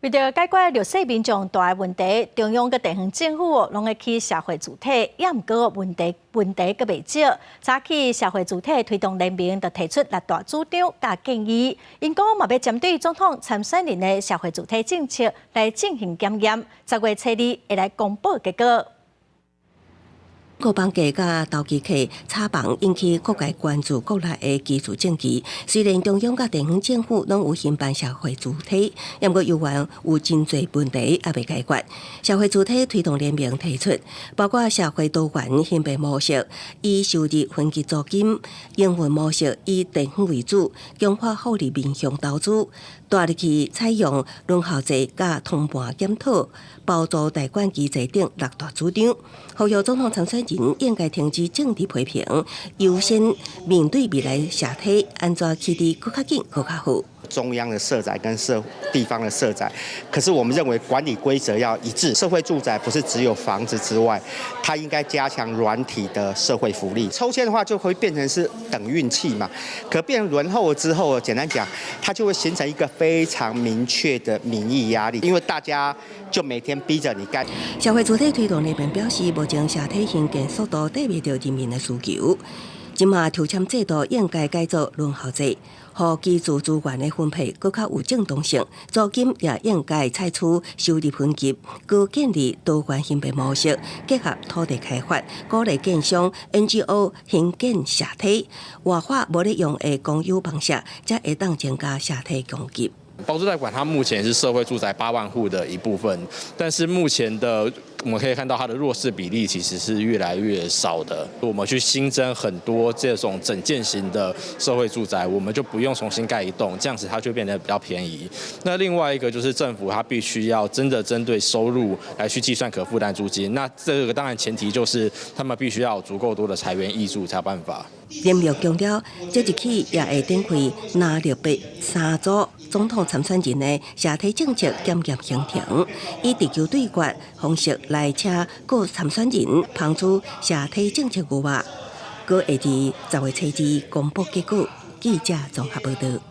為著解決弱勢民眾蹛的問題，中央佮地方政府攏會起社會住宅，也毋過問題閣袂少。早起社會住宅推動聯盟就提出六大主張佮建議，𪜶講嘛欲針對總統參選人的社會住宅政策來進行檢驗。10月初二會來公布結果。高房價佮投機客炒房引起各界關注，國內的居住正義。雖然中央佮地方政府攏有興辦社會住宅，毋過猶原有真濟問題猶未解決。社會住宅推動聯盟提出，包括社會多元興辦模式，以收入分級租金；營運模式以地方為主，強化福利面向投資；大力去採用輪候制佮通盤檢討、包租代管機制等六大主張。呼籲總統參選人應該停止政治批評，優先面對未來社體按怎起得閣較緊、閣較好。中央的社宅跟地方的社宅，可是我們認為管理規則要一致。社會住宅不是只有房子之外，它應該加強軟體的社會福利。抽籤的話就會變成是等運氣嘛，可變成輪候了之後，簡單講，它就會形成一個非常明確的民意壓力，因為大家就每天逼着你蓋。社會住宅推動聯盟表示，目前社體興建速度追袂著人民的需求。這馬抽籤制度應該改做輪候制，予居住資源的分配閣較有正當性。租金也應該採取收入分級，閣建立多元興辦模式，結合土地開發，鼓勵建商、NGO 興建社體，活化無咧用的公有房舍，才會當增加社體供給。包租代管，它目前是社會住宅8萬戶的一部分，但是目前的我們可以看到它的弱勢比例其實是越來越少的。我們去新增很多這種整建型的社會住宅，我們就不用重新蓋一棟，這樣子它就變得比較便宜。那另外一個就是政府它必須要真的針對收入來去計算可負擔租金，那這個當然前提就是他們必須要有足夠多的財源挹注才有辦法。聯盟強調，這一起也會展開藍綠白三組總統參選人的社體政策檢驗行程，以直球對決方式來請各參選人拋出社體政策計畫，閣會佇10月初二公布結果。記者綜合報導。